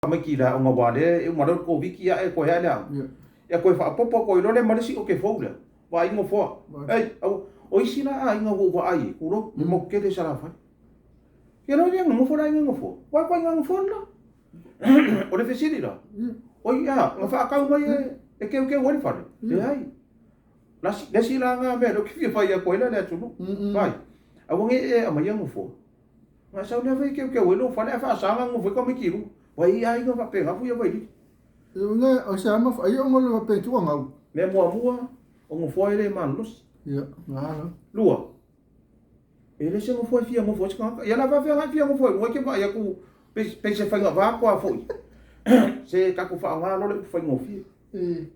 Tamaiti i le aoga aua lea e uma loa le Koviti ae toe ae le aoga. Ia toe faaopoopo atu ai loa lea ma le isi ote fou lea, vaai nofoa. Ei, aua, o isi la aiga ua ou vaai i ai, tulou, le motu tele i Salafai. Ia loa lea na nofo le aiga i nofoa, ua ituaiga nofoa le la. O le fesili la, oi a, na faatau mai e teuteu ai le fale? Leai. Le isi la na mea lea ou te fia fai atu ai la i le atunuu, vai, aua ne i e aumaia nofoa. Na sau lea fai teuteu ai lou fale ae faasa ona nofo ai tamaiti i luga. Ua i ai aiga faapena foi ia Vailili. Ia o se ama ai o ngolo wa pe tua ngau. Mea muamua, o nofoa e le malolosi. Ia, na. Lua, e le se nofoa e fia nofo ai se tagata. Ia la faafefea la e fia nofo ai luga e te vaai atu pei se faiga va foi. Se tatou faaaoga loa le upu faigofie.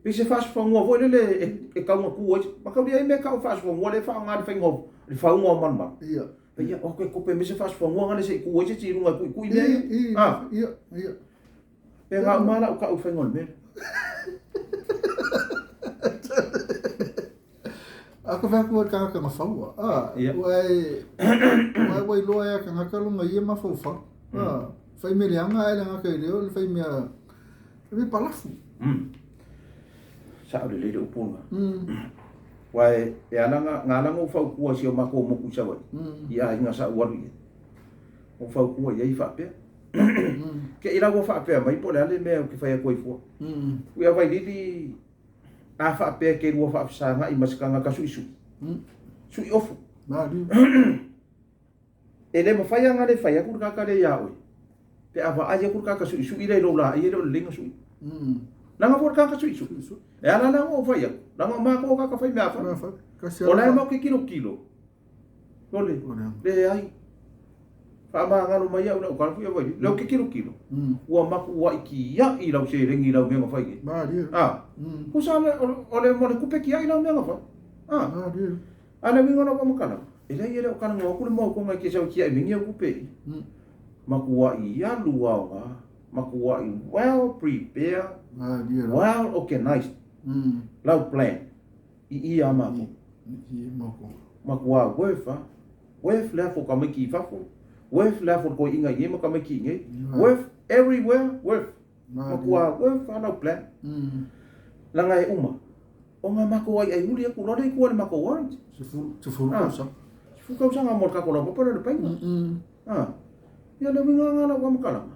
Pei se faasufanua foi lele e tau ai. Mataulia ai mea e tau faasufanua lea e faaaoga le faiga o le fauga o malumalu. Ia. Ia, o ke kope me se faasufanua ngale se i ku ai se isi i luga e kuikui mea ia. Ah. Ia, ia. Pe ngā uma la u ka u whainga o le mea. A ka whaku e kanga kanga whaua. Ah, ua e ua ua iloa e kanga ka lunga ia ma whauwhau. Ah, whai me leanga e leanga kai leo le whai mea me palafu. Sa o le lele upunga. Wa e e ala nga nga ala ngo faukua si o makou moku i Savaii. I aiga sa ou alu i ai. Ou faukua i ai faapea. Ke i la ua faapea mai po o le a le mea ou te fai atu ai fua. Ui a Vailili a faapea ke lua faafesagai ma se tagata suisui. Sui ofu. E le mafai lava ona le fai atu le tagata lea ia oe, pe a vaai atu le tagata suisui lea i lou laei e le o lelei ona sui. Leaga foi o le tagata suisui, e ala la ona ou fai atu, leaga o matou o tagata fai meaafale. O la e matou te tilotilo, sole, leai, faamagalo mai au i lau tala foi Vailima, lea ou te tilotilo, ua matuai tiai lau seleni i lau mea na fai nei. Tusa o le tupe tiai lau mea na fai. A o le uiga o lau faamatalaga, e leai e le o talanoa atu le maotoga e te sau e tiai mai ni au tupe i. Matuai alu aoga, matuai well prepare, well organized lau plan i i a matou. Matua worth a, worth le afu o tamaiti i fafo, worth le afu o le toeaina i nei ma tamaiti i nei, worth everywhere, worth. Matua worth a lau plan. Leaga e uma. Ona matou aiaiuli atu loa lea i tua i le matou warranty. 10 tausaga. 10 tausaga mo le tatou laupapa lea o le paina. Ia le uiga lena o lau faamatalaga.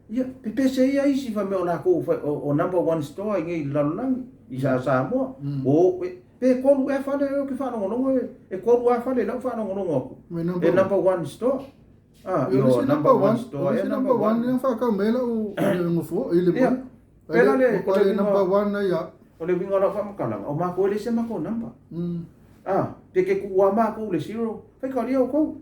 Ia, pepese ia isi fai mai o latou o number one store i nei i le lalolagi, i Samoa. O, pe 3 ea fale ou te faalogologo e 3 lava fale i lau faalogologo atu e number one store. Ah, i o number one store ea number one. Lea whakau mai lau nofoa i le mai. Pela le, o le number one ai a. O le uiga o lau faamatalaga, o matou e leai se matou number. Ah, pe ke tuu a matou le zero, faitalia outou.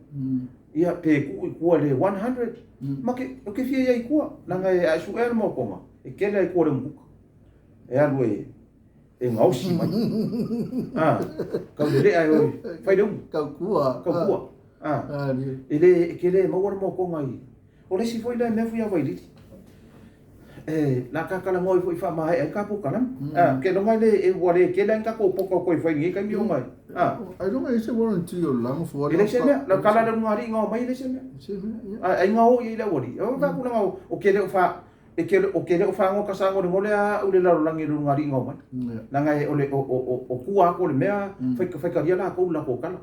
Ia, pe tuu i tua le 100, ma ke, o ke fia ia i tua, leaga e a e suea le maotoga, e kele a i tua le umukuka. E alu e, e gaosi mai. Ah, kau lelea e oe, fai le umu. Kau kua. Kau kua. Ah, e le, e ke le maua le maotoga i, O le isi foi lea mea fui Vailili, e, la ka talanoa ai foi faamaea ai ka polokalame. A, ke longa le, e, ua le tele ai ni tatou poka o toe fai i lenei taimi o mai. A. Ailoga e se warranty o le lago fua. E le se mea, la kala le luga alii nga o mai e le se mea. Se mea, ia. A, ai nga o i ai le aualii. O ka tulaga o, o ke le o fa, e ke, o ke le o fagoa ka sagolegole a au le lalolagi i le luga alii nga o mai. Leaga e, o le, o, o, o, o tua atu o le mea, fai, faitalia latou i le latou tala.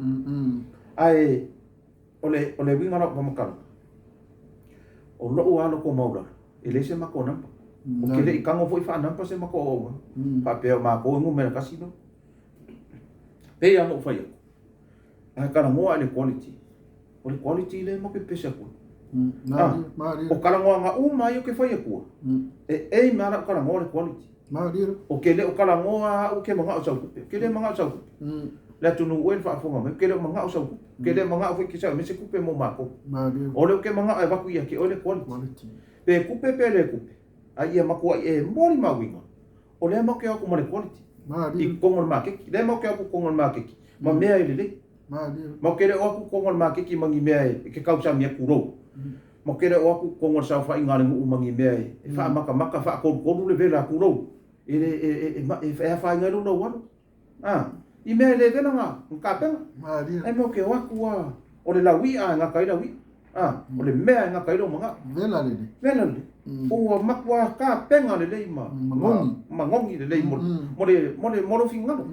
Ae, O le, o le uiga o lau faamatalaga, o lou lava loto maualalo, e leai se matou number. Ou te le i tago foi faa-number se matou auaunaga. Faapea o matou e numera tasi loa. Pei lava ona ou fai atu, a talanoa lava i le quality, o le quality lea matou te pepesi atu ai. O talanoaga uma ia ou te fai atua, e aim lava lau talanoa i le quality. Ou te le o talanoa lava au ou te manao i sau tupe. Ou te le manao i sau tupe. Le atunuu e le faafofoga mai, ou te le o manao i sau tupe. Ou te le manao foi e te sau e aumai se tupe mo matou. O lea ou te manao e avatu ia te oe le quality. Pe tupe pe le tupe, a ia matuai e molimauina, o lea matou te o atu ma le quality i totonu o le maketi. Lea matou te o atu i totonu o le maketi ma mea e lelei. Matou te le o atu i totonu o le maketi ma ni mea e te tausami atu tulou. Matou te le o atu i totonu o le saofaiga a le nuu ma ni mea e faamatamata, faatolutolu le vela, tulou, e le, e, e, e afaina ai lou laualo. A, i mea e le vela na tapena. Ae matou te o atu lava, o le lauia e gata ai lau ia. A, o le mea e gata ai lou manao. Vela lelei. Vela lelei. Ua matua tapena lelei ma Magogi. Magogi lelei mo mo le mo le mo lou finagalo.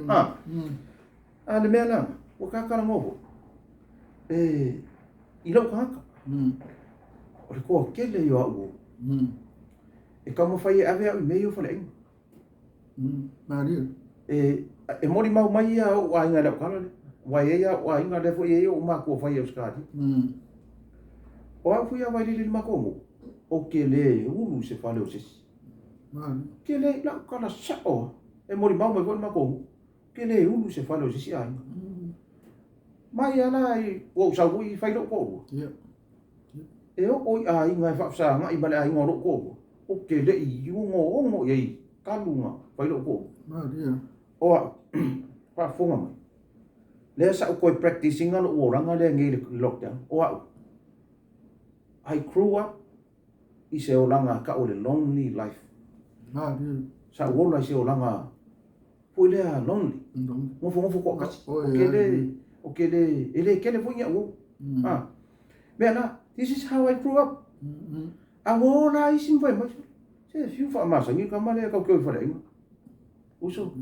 A le mea la, ua tatalanoa foi e i lou tagata. O le toatele ia o au uo. E taumafai e ave au i mea ia o faleaiga. Malie. E molimau mai ia o'u aiga i lau tala lea. Aua e i ai lava o'u aiga lea foi e i ai o'u matua fai i Ausetalia. O au foi a Vailele i le matou nuu, ou te le ulu i se fale o se isi. Malie. Ke le lau tala sa'o lava. E molimau mai foi le matou nuu. Ke le ulu i se fale o se isi aiga. Mai lava la i ua ou sau foi fai lou toalua. E oo i aiga e faafesaga'i ma le aiga o lou toalua, ou te le i ogoogo i ai talu ona fai lou toalua. Malie. O au, faafofoga mai, lea sa ou toe practice ina lou olaga lea nei i le lockdown. O au, I grew up i se olaga tau o le lonely life. Malie. Sa ou ola i se olaga foi lea lonely. Nofonofo toatasi. Oh, O ke le, o ke le, e le tele foi ni au uo. Ah. Mea la, this is how I grew up. A ua ola ai isi ma fai mai, se fiu faamasani le tama lea tatou te o i faleaiga. Uso,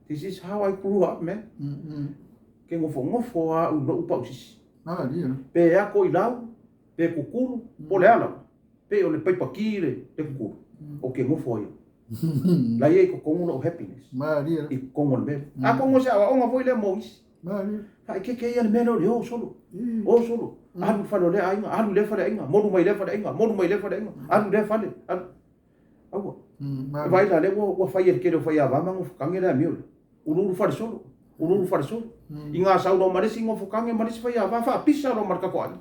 this is how I grew up, man. Ke nofonofo lava au i lou pausisi. Malie. Pe ato i lau, pe kukulu, po o le a lava. Pe o le paipa ki le kukulu, ou te nofo ai au. La ia i totonu lou happiness. Malie. I totonu o le mea lea. Atonu o se aoaoga foi lea mo isi. Malie. Faaeteete ia le mea lea o le o solo. O solo. Alu i le fale o lea aiga, alu i lea faleaiga, molu mai lea faleaiga, molu mai lea faleaiga, alu i lea fale, alu. Aua. Vaai la lea ua fai e le tele o faiava ma nofotage le amio lea. Uluulu falesolo, uluulu falesolo. I gasau loa ma le isi nofotage ma le isi faiava, faapisa loa ma le tatou aiga.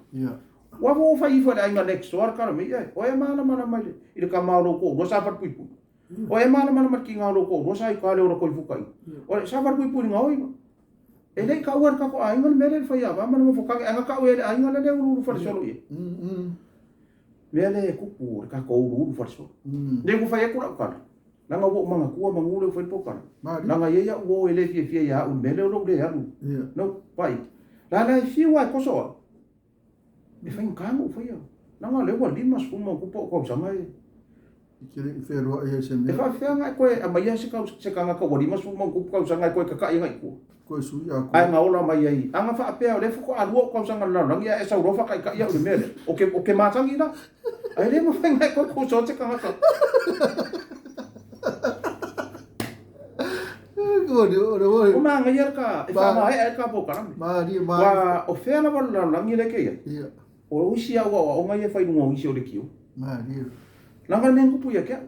Ua foi ua fai ifo e le aiga next door le tala mai, e, o e malamalama i le tama o lou toalua sa falepuipui. O e malamalama i le tiga o lou toalua sa i uta le ola toifuka i. O le sa falepuipui i le gaoi ma. E le i taua e le tatou aiga le mea lea i le faiava ma le nofotage, ae na tau e le aiga lea le uluulu falesolo i ai. Mea lea e tupu o le tatou uluulu falesolo. Nei ua fai atu lau tala, leaga ua ou manatua manu lea ua fai le polokalame. Leaga e i ai au uo e le fiafia ia au i le mea lea o lou le alu. No, vai. La la e fiu lava e toso au. E faigata ona ou faia. Leaga o lea ua 50 ma ona tupu ou tausaga e. E te le i fealuai ai se mea. E faapefea ona e toe aumaia se tagata ua 50 ma ona tupu tausaga e toe tata'i agai i tua? Toe sui atoa. Ae na ola mai ai. A na faapea o lea faatoa lua ou tausaga i le lalolagi ae e sau loa faataitai au i le mea lea, ou te masani la. Ae le mafai ona e toe toso se tagata. Ua manaia le ta, e faamaea ai le ta polokalame. Aua o fea lava le lalolagi lea e te i ai? O isi au aoaoga ia e fai i luga o isi o lekiu. Leaga le mea na tupu ia te au.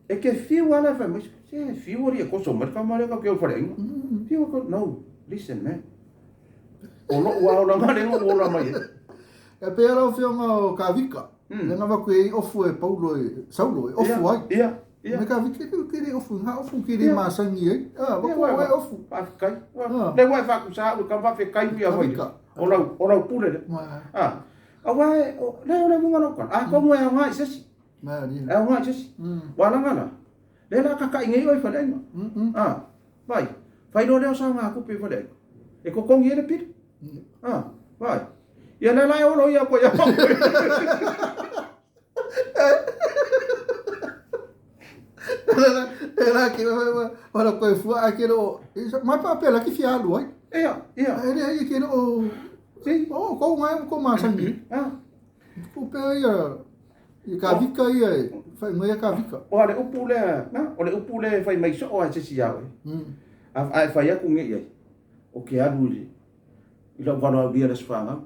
E te fiu lava la e fai mai, se fiu alii e toso mai le tama lea tatou te o i faleaiga. Fiu e to, no, listen man. O lou lava olaga lea na ou ola mai ai. E pei lava lau Afioga o Kavika, lea na avatu ai ofu e Paulo e Saulo e ofu ai. Ia, ia. Me Kavika ke ke le ofu, nga ofu ke le masani ai. Ah, wa ko e ofu. Faafetai. Lea ua e faakusa au i ka faafetai ui a Kavika. O lau pule lea. Ah, aua lea o le uiga o lau tala. Atonu e aoga i se isi. E aoga i se isi. Ua laga la, lea la tata'i nei oe i faleaiga. Ah, vai, fai loa lea o saogatupe i faleaiga. E totogi ai le pili. Ah, vai. Ia lea la e olo ia koe ia mau. E la ke wala koe fua a ke ro ma pa pe la ki fia alu ai. Ia, ia. E le ai ke ro Si. O ko ngai ko masangi. Ah. Ko pe ia i ka vika ia e fai mai ka vika. O le upu lea, na, o le upu lea e fai mai soo a se si au. A e fai atu nei ai. O ke alu i i lau valaaulia i le Aso Fanau.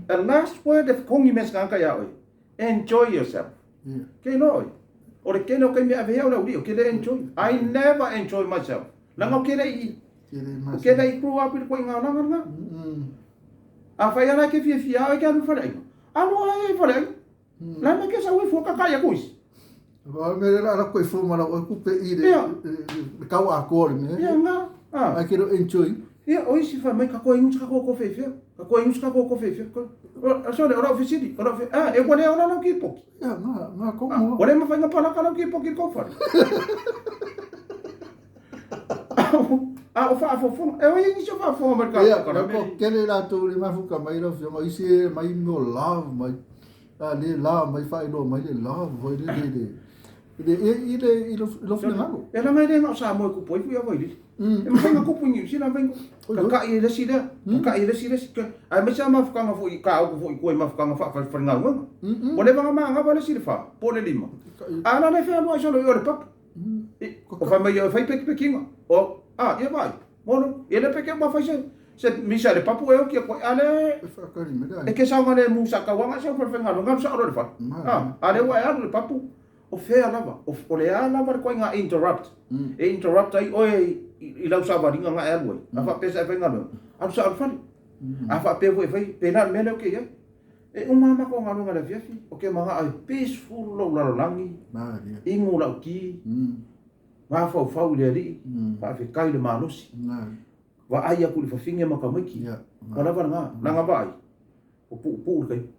The last word e kongi mea se tagata ia oe, enjoy yourself. Ke iloa oe, o le tele o taimi e ave ai au le aualii, ou te le enjoy. I never enjoy myself. Leaga ou te le i, ou te le i grow up i le koiga olaga lena. Afai lava la e te fiafia oe e te alu i faleaiga, alu oe i faleaiga. La e mai ke sau ai fua kakai aku isi. O le mea la la koe fua ma lau aku pe i le le kau atoa le mea. Ia nga. Ah. Ai ke ro enjoy. Ia o isi fai mai ka koe ingusi ka koe ko feifea. Ka koe ingusi ka koe ko feifea. Sorry, o lau fesili, o lau fe, ah, e ua le ola lau kipoki. Ia nga, nga ko mo. Ua le mawhai nga palaka lau kipoki i kou whare. A o faafofoga, e oi nisi o faafofoga mai le Ia, ko kele latou le mafuka mai lau fioga, isi e mai mo love mai. A le la mai faailoa mai le love foi lele i le i le i le i lou finagalo. E leaga e le na o Samoa e tupu ai Fuiava i Lili. E mafai ona tupu i Niu Sila, mafai ona kaka'i e le isi lea, kaka'i e le isi le isi. Aemaise lava mafutaga foi, kaoto foi i tua i mafutaga faafaigaluega. Ua leva ona manava le isi i le 4 po o le 5. A o la e fealuai solo i o i le papa. O fai mai e fai pekipekiga. O, a, ia vaai. Molo, ia le peke ua fai se se misa i le papu e oti atu ai. A le e ke saogalemu sa tauaga se fale faigaluega alu sao loa i le fale. A, a lea ua e alu i le papu, o fea lava, o le a lava le ituaiga interrupt. E interrupt ai oe i lau savaliga na e alu ai. A faapea sa e faigaluega, alu sao i le fale. A faapea foi e fai, pēlā le mea lea ou te i ai. E uma lava matou galuega i le afiafi, ou te manao e peaceful lou lalolagi, inu lau ti, mafaufau i le Alii, faafetai le malosi, vaai atu i le fafine ma tamaiti, ua lava lena, leaga vaai, ua puupuu le taimi,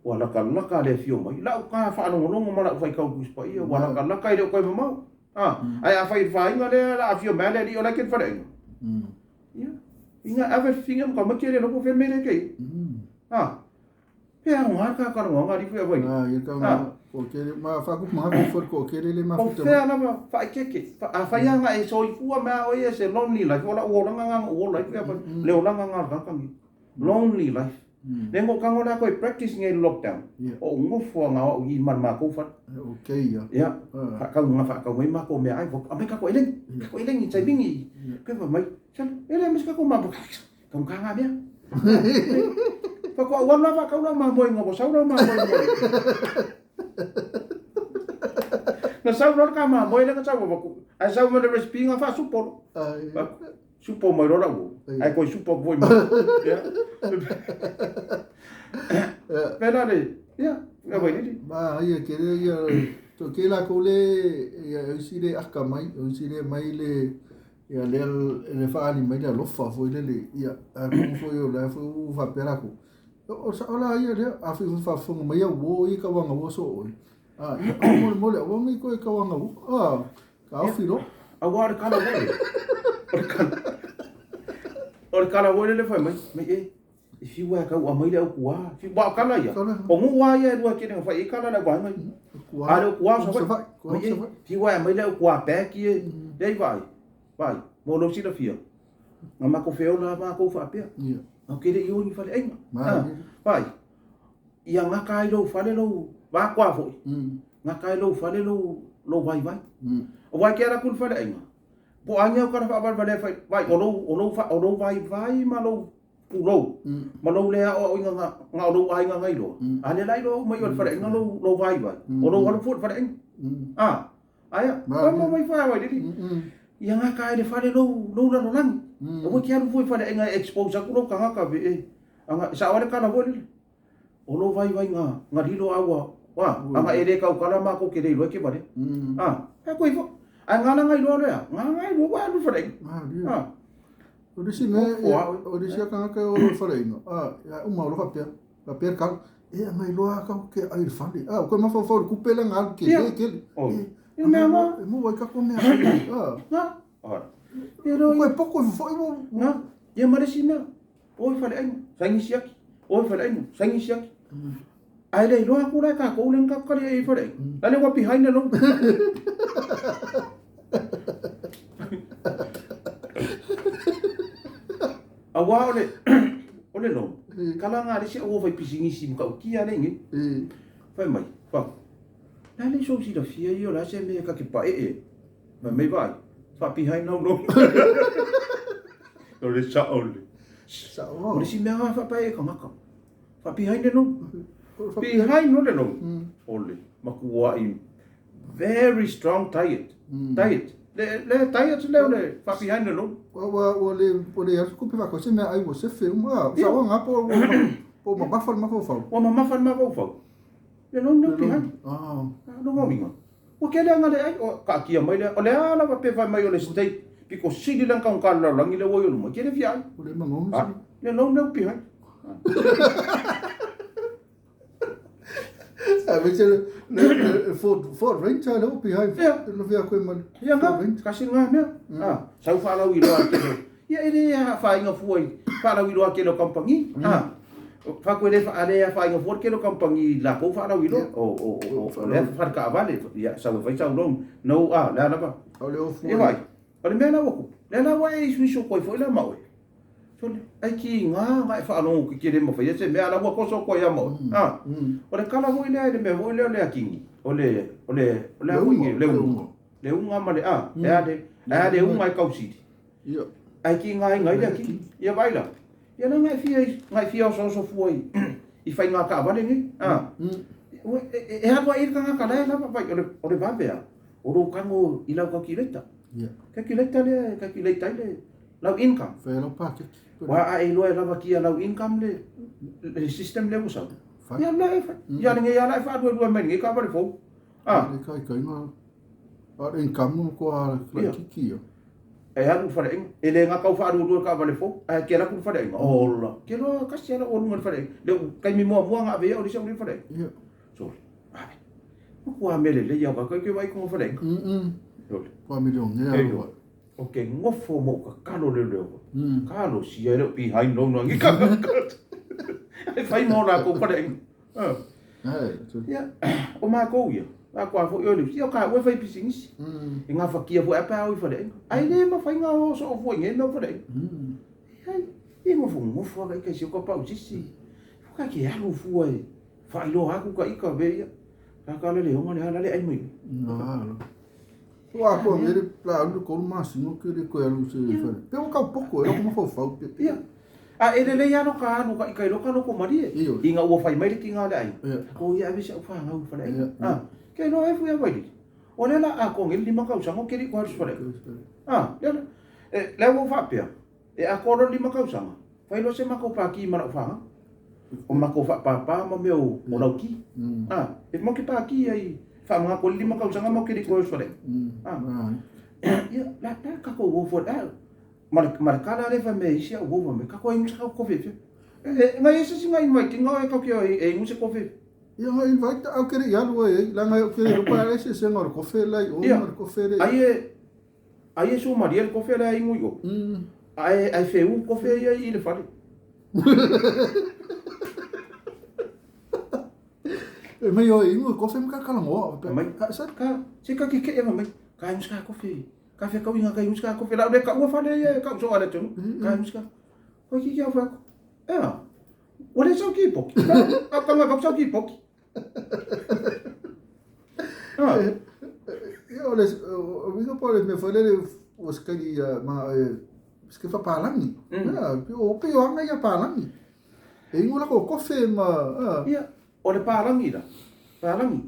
ua latalata le afio mai, lau ta faalogologo ma lau faitau i le Tusi Paia, ua latalata e le o toe mamao, ae afai i le fāiga lea o le a afio mai lava le Alii o la e tele faleaiga, ia, ina ave le fafine ma tamaiti e le iloa po o fea le mea lea e te i ai. Pe aoga le ta talanoaga alii foi avai. Ah, ia ka ko kele ma fa ku ma ku fo ko kele le ma O fea lava faaeteete. Afai lava na e soifua mai a oe e se lonely life, o lau olaga na na ou ola ai foi avai. Le olaga na o le tagata nei. Lonely life. Le na ou tago la toe practice nei i le lockdown. O ou nofo lava na o au i i ma le matou fale. Okay ia. Ia, faatau na faatau mai matou meaai, aumai tatou eleni, tatou eleni saving. Koe fai mai, sala, e leai ma se tatou mamoe. Taugata ngā mea. Faatoa ou alu la faatau lau mamoe ina ua sau lau mamoe i mua. Na sau loa le ta mamoe lea na sau avatu. Ae sau ma le recipe na faasupo loa. Supo mai loa lau uo. Ae toe supo atu foi ma. Ia. Pēlā le, ia, ia Vailili. Ma ia kele ia to ke la ko le ia isi le aka mai, isi le mai le Ia lea le faaali mai le alofa foi lele, ia ae kumu foi o la foi ua faapea latou, o sao la ia lea, a fai foi faafofoga mai au uo ia tauagaua soo oe, a ia faamolemole aua ne i toe tauagaua, a taofi loa. Aua o le kala foi lele, o le kala, o le kala foi lele fai mai, mai e, e fiu lava e tau aumai le au kuā, fiu, aua o kala ia, o nuu lava ia e lua e tele na fai ai kala le au vaega ia. A le o kuā o Savaii, mai e, fiu lava e aumai le au kuā bag ia, leai vaai, vaai, mo lou silafia, na matou feola lava matou faapea, matou te le i o i ni faleaiga, vaai, ia gata ai lou fale lou, vakuā foi, gata ai lou fale lou, lou vaivai. Aua e te alu atu i le faleaiga, po o a ni au tala faavalevalea e fai, vaai, o lou, o lou, o lou vaivai ma lou pulou ma lou le aoaoina na, na o lou aiga na iloa, a lea la iloa uma i o le faleaiga lou, lou vaivai, o lou alu fua i le faleaiga. A, aia, ma mai fai awai lili. Ia gata ai le fale lou, lou lalolagi. Aua e te alu fua i faleaiga e expose atu lou tagata ve e. Aga, sao ai le tala foi lele. O lou vaivai na, na lilo a ua, a, aga e le tautala matou te le iloa e te valea. A, e koe foi. Ae gala na iloa lea, gala na iloa ua alu i le faleaiga. A. O le isi mea, o le isi tagata e o i le faleaiga, a, ia uma loa faapea, faapea le tala, e agai loa lava tatou te ai i le fale. A, o koe mafaufau i le tupe lea na alu tele tele. E, mea ma. E maua ai tatou mea ai. A. Na. E lo. Koe poko e foi mo. Na. Ia ma le isi mea. O i faleaiga, saini siaki. O i faleaiga, saini siaki. Ae le iloa atu la e tatou lea na tatou tali ai i faleaiga. La le ua behind le loan. Aua o le o le loan, kala nga le isi au fai pisinisi matautia le nei. Fai mai, fa. La le sou silafia ia o le a se mea ta te paee. Fai mai vaai, faapihaina au loan. O le sao le. Sao. O le isi mea lava faapaee tagata. Faapihaina le loan. Pihaina le loan. O le matuai very strong diet. Diet. Le, le diet lea o le faapihaina le loan. Ua ua le ua le alu tupe faatoa se mea ai ua sefe uma. Ia. Sao nga po ua po mamafa le mafaufau. Ua mamafa le mafaufau. Le loan lea behind. Ah. Lona uiga, ua tele lava na leai, o taatia mai lea, o le a lava pe fai mai o le state pito sili lea na taugata i le lalolagi lea ua i o luma, e tele fia ai. Ua le manaoga se. Le loan lea ua behind. Aemaise le le Ford Ford Ranger lea ua behind. Ia. Le fia koe ma le Ia Ford na, Ranger. kasi lena mea. Ah, sau faalauiloa tele. Ia e le afaina fua i faalauiloa tele o kamupani. Ah. Faaku e le ale afaina fua le tele o kamupani i latou faalauiloa. O lea fale taavale, ia sau e fai sau loan. No, a, le a lava. O le ofu. E vai. O le mea la ua tupu. Lea la ua e isuisu atu ai foi la ma oe. Sole, ai kiga na e faalogo ke le mafai se mea la ua toso atu ai ia ma oe. A, o le kala foi lea i le mea foi lea o le akini. O le, o le, o le a foi le uga. Le uga ma le a, e a le, a le uga e kausili. Ia. Ai kiga ai ngai le akini. Ia vai la. Ia la ngai fia ngai fia oso fua i i faiga taavale nei. A. E alu ai le tagata la e lava vai o le vave a. O lou tago i lau calculator. Ia. Calculator lea e calculate ai le lau income. Fai lau paketi. Wa a e iloa e lava kia lau income le system le ua sau. Ia la e fai. Ia le ngai ala e faaluelue mai nei taavale fou. A. Le kaikaiga. A le income ko a laititi ia. E alu i faleaiga. E le gata o faaluelue taavale fou, ae ke alu atu i le faleaiga. Ola. Ke loa kasi ala ua luga i le faleaiga. Le taimi muamua na ave ai au i le isi au i le faleaiga. Ia. Sole. Ai. Matua mea lelei au ka ke vai ko faleaiga. Sole. Kua milionea Ei, ua. O ke ngofo mo ka kalo le leo. Kalo sia le behind no no ngi ka. E fai mo la ko faleaiga. Ah. Ai. Ia, o makou ia. A koa foi o le ia ka ua fai pisinisi. E ngā whakia foi apa au i faleaiga. Ai le mawhai ngā o so o foi ngai mau faleaiga. Ai, e ngofo ngofo a ka isi o ka pau sisi. Fuka ke alu fua e. Whailoa aku ka ika ve ia. Ka ka le honga le hala le ai mai. Na. Ua ko ngere la alu ko ma sino ke le ko alu se fale. Pe o ka poko e ko ma fau pe. Ia. A e lelei ano ka alu ka ika i loka loko marie. Iyo. I ngā ua whai mai le ki ngā le ai. Ia. Ko ia ave se au whangau faleaiga. Ia. Ah, ke loa e fui a waili. O le la a ko ngel lima kausaga o keri ko haru faleaiga. Ah, le la. E, le ua whaapea. E a ko lima kausaga. Whai loa se mako pāki ma lau whanga. O mako whaapāpā ma mea o lauki. Ah, e mo ke pāki ai whaamanga ko lima kausaga ma o keri ko haru faleaiga. Ah. Ia, la la ka ko wo fo la. Ma le kala le fa me isi au wo me ka ko ingu sa ko fe fe. E ngai ese singa invite nga e ka ke e ingu se ko fe. Ia nga invite au kere i alu ai, la nga kere lupa ai se se ngor ko fe lai o Ia. ngor ko fe le. Ai e ai e su Maria ko fe la ingu yo. Ai ai fe u ko fe ia i le fale. E mai o ingu ko fe mka kala ngoa. Mai. Ka sa Ka se ka ke ke e mai. Ka ingu sa ko fe. Ka fe ka inga ka ingu sa ko fe la le ka ua fale ia ka so ala tonu. Ka ingu sa. Ko ki ki au fa. E. O le sau ki poki. Ka ka nga ka sau ki poki. Ah. Ia o le o winga po le me fale le o skali ma ske fa palangi. Ia o pe o anga ia palangi. E ingu la ko kofe ma ah. Ia, o le palangi la. Palangi.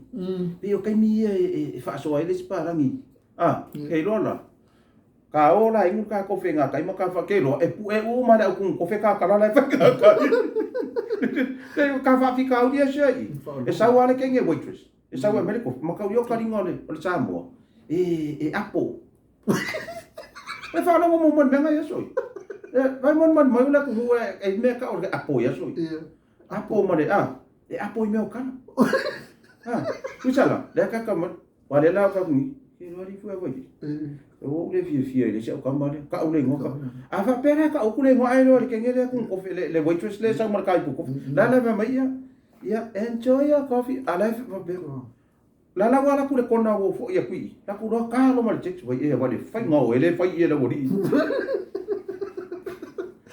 Pe o kaimi ia e whaasoa ai le si palangi. Ah, kei loa la. Ka o la ingu ka kofe ngā kai ma ka wha kei loa. E pu e u ma le au kung kofe ka kala la e whaka ka. Te ka whawhika au ria sia i. E sau ale kenge waitress. E sau e mele kofe. Makau i o karinga o le Samoa. E apo. E whanongo mo mani menga ia soi. E vai mani mani mai ula kuhu e mea ka o le apo ia soi. Ia. Apo mare, a, e apo i mea o kala. A, kusala, lea kaka mare, wa le lao ka kungi, ke loa li fua wai. E o le fia fia i le se au kama le, ka au le ingoa ka. A fa pera ka au kule ingoa ai loa le kenge lea kung kofi, le waitress le sau mara kai ku kofi. La la va mai ia, ia, enjoy your coffee, a la fa pera. La la wala ku le kona wo fo ia kui. La ku roa ka lo ma le text wai e wa le fai ngao e le fai e le wori.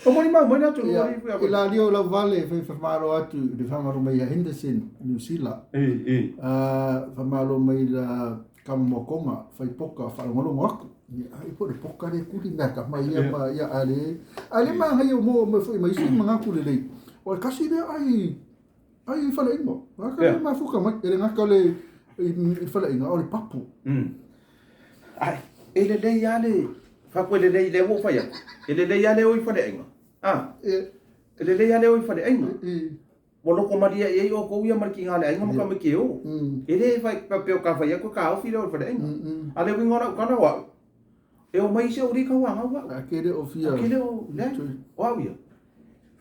O moni mau mai na tu Ia, wari fua i wai. la lio lau vale fai whamaro atu i le whamaro mai ia Henderson, New Zealand. E, e. Whamaro mai la kamamokonga, whai poka, whalongolongo aku. Ia, ai po le poka le kuli mea ka mai ia ma ia ale. Ale ma ngai o mo mo foi mai si manga kule lei. O le kasi le ai ai whale ingo. Ngaka le Ia. mafuka mai ele ngaka le i whale ingo o le papu. Ai, e le lei ale, fa koe le lei le wo whai aku. E le lei ale o i whare ainga. Ah, E e le lei ale o i whare ainga. e Mo loko maria e o ko ia mar ki ngā le ainga mo ka me ke o. E le whai pa peo ka whai aku ka ofi le o i whare ainga. Ale winga rau kana wa. E o mai se uri ka wanga wa. A kere o fia. A kere o le o au ia.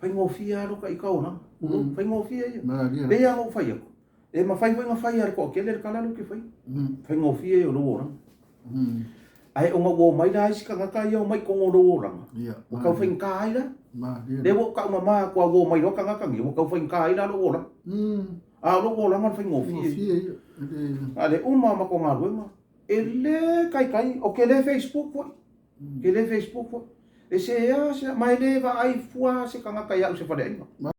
Whai ngō fia alo ka i ka ona. Whai ngō fia ia. Ma ria. Le ia ngō whai aku. E ma whai whai ngā whai are ko kele le kala lo ke whai. Whai ngō fia i o lo ora. Ae ona ua omai la isi tagata ia omai i totonu o lou olaga, ua tau faigata ai la. Lea ua ou taumama atu lava ua omai loa tagata nei, ua tau faigata ai la lou olaga. A o lou olaga o le faigofie ia. A o le uma o matou galuega, e le taitai, ou te le facebook foi, ou te le facebook foi. E seasea, ma e le vaai fua se tagata ia au i se faleaiga.